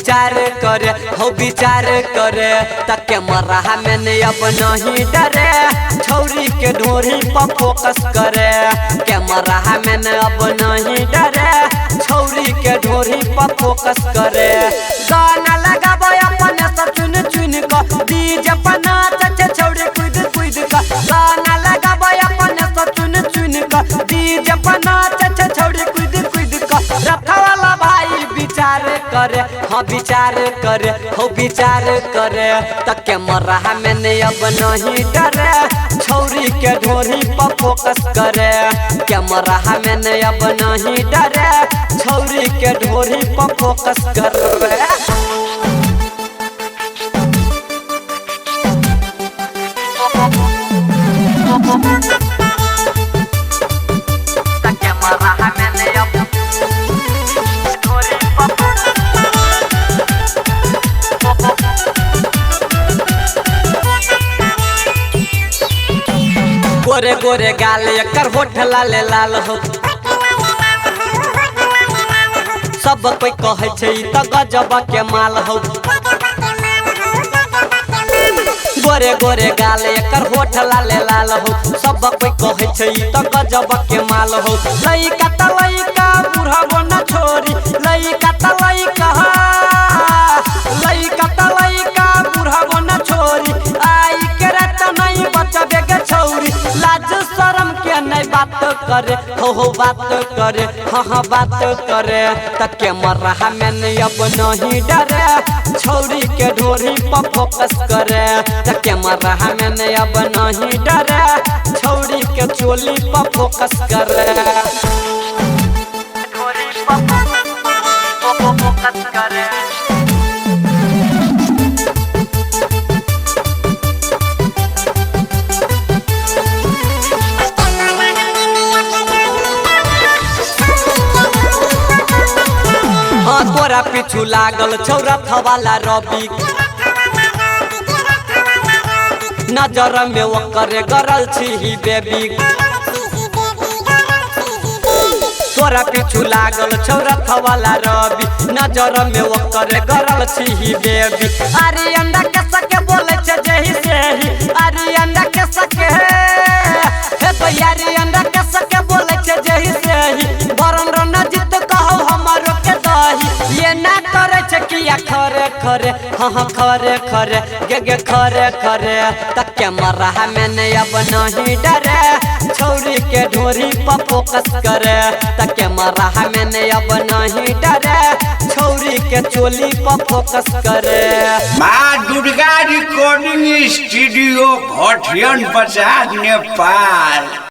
विचार करे हो विचार करे। त कैमरा में नहीं अब नहीं डरे, छौरी के ढोरी पर फोकस करे। कैमरा में नहीं अब नहीं डरे, छौरी के ढोरी पर फोकस करे। गाना लगाबो अपने सब चुन चुन क, डीजे पर नाच छौरी कूद कूद क। गाना लगाबो अपने सब चुन चुन क, डीजे पर नाच छौरी कूद कूद क। रथ वाला भाई विचार करे, हाँ विचार करे हो विचार करे। त कैमरा में नहीं अब नहीं डरे, छौरी के ढोरी पर फोकस करे। कैमरा में नहीं अब नहीं डरे, छौरी के ढोरी पर फोकस करे। गोरे गोरे गाल एकर होठ लाल लाल हो, सब कोई कहै छै ई त गजब के माल हो। गोरे गोरे गाल एकर होठ लाल लाल हो, सब कोई कहै छै ई त गजब के माल हो। लइका त लइका बुढ़बो न छोरी, लइका त लइका, लइका त लइका बुढ़बो न छोरी। आई के रात नहीं बचबे के छौरी, लाज शरम के नहीं बात करे हो बात करे हाँ हाँ बात करे। त कैमरा में नहीं अब नहीं डरे, छौरी के ढोरी पर फोकस करे। त कैमरा में नहीं अब नहीं डरे, छौरी के चोली पर फोकस करे। ढोरी पर फोकस करे। तोरा पीछू लागल छौ रथ वाला रवि, नजर में ओकर गरल छी बेबी। तोरा पीछू लागल छौ रथ वाला रवि, नजर में ओकर गरल छी बेबी। अरे अंडा के सके बोले छे जेही सेही, अरे अंडा के सके हे भैयारी, अंडा के सके बोले छे जेही सेही। बरन रणजीत कहो हमरो के दही, ये ना करे छे किया खरे खरे हाँ हाँ खरे खरे गे गे खरे खरे। त कैमरा में नहीं अब नहीं डरे, छौरी के ढोरी पर फोकस करे। त कैमरा में नहीं अब नहीं डरे, छौरी के चोली पर फोकस करे। माँ दुर्गा रिकॉर्डिंग स्टूडियो भटियन बाजार नेपाल।